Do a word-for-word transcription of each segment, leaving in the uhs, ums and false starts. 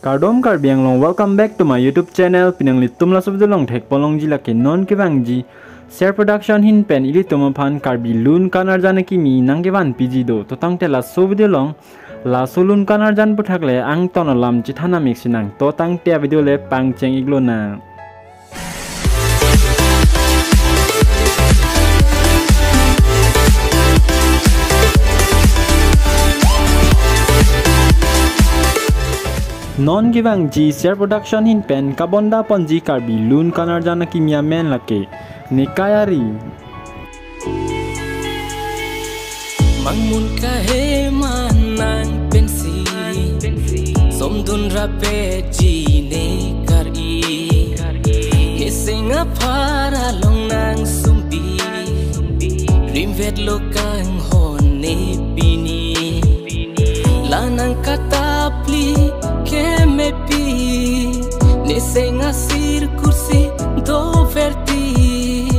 Kardom Karbi Anglong, welcome back to my YouTube channel. Pini nanglitum laso video along thekponlongji lake non kevangji Ser Production ahin pen ilitum aphan Karbi Lun Kanarjan akimi nangkevanpiji do. To tangte laso video along laso lun kanarjan aputhak le angton alam chethan amik sinang. To tangte a video le pangcheng-iklonang. Non kevangji Ser Production ahin pen kabondaponji Karbi Lun Kanarjan akimi amen lake Nekai Ari. Mangmun kahe ma nang pensi, somdun rapetji Nekai Ari. Neseng aphar along nang sumpi, rimvetlo kanghon ne pini. La nang katapli kemepi, neseng asir kursi doverti,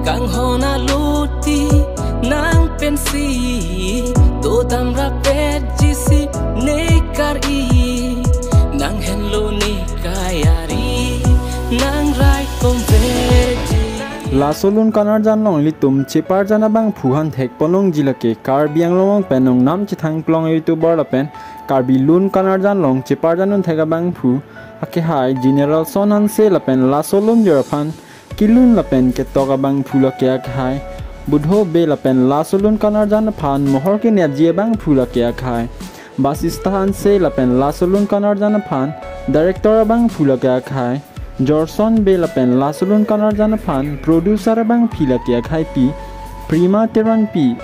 kanghon aloti nang pensi, dodam rapetjisi Nekai Ari, nang henlo Nekai Ari, nang rai komverji. Laso lun kanarjan along ilitum cheparjan abangphu aphan thekponlongji lake Karbi Anglong pen nongnam chethangklong YouTuber lapen Karbi Lun Kanarjan along cheparjan unthek abangphu akehai General Son Hanse lapen laso lunjor aphan kelun lapen ketok abangphu lake akehai Budho Bey lapen laso lun kanarjan aphan mohor kenetji abangphu lake akehai Basista Hanse lapen laso lun kanarjan aphan director abangphu lake akehai Jorson Bey lapen laso lun kanarjan aphan producer abangphu lake akehaipi Prima Teronpi.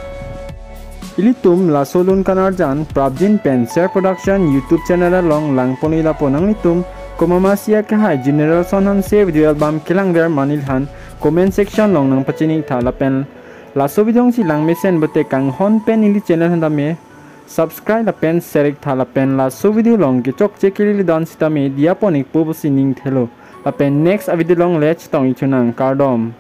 Ilitum laso lun kanarjan prapjin pen Ser Production YouTube channel along langpon-i lapu nanglitum komatmasi akehai General Son Hanse video album kelangver ma neliphan comment section along nangpachini-iktha lapen laso video si langmesen pute kanghon pen ili channel aphan tame subscribe lapen share-iktha lapen laso video along kechokche kelele dan sitame diya pon-ikpo pusi ningthelo lapen next a video along le chetong-ik thunang, kardom.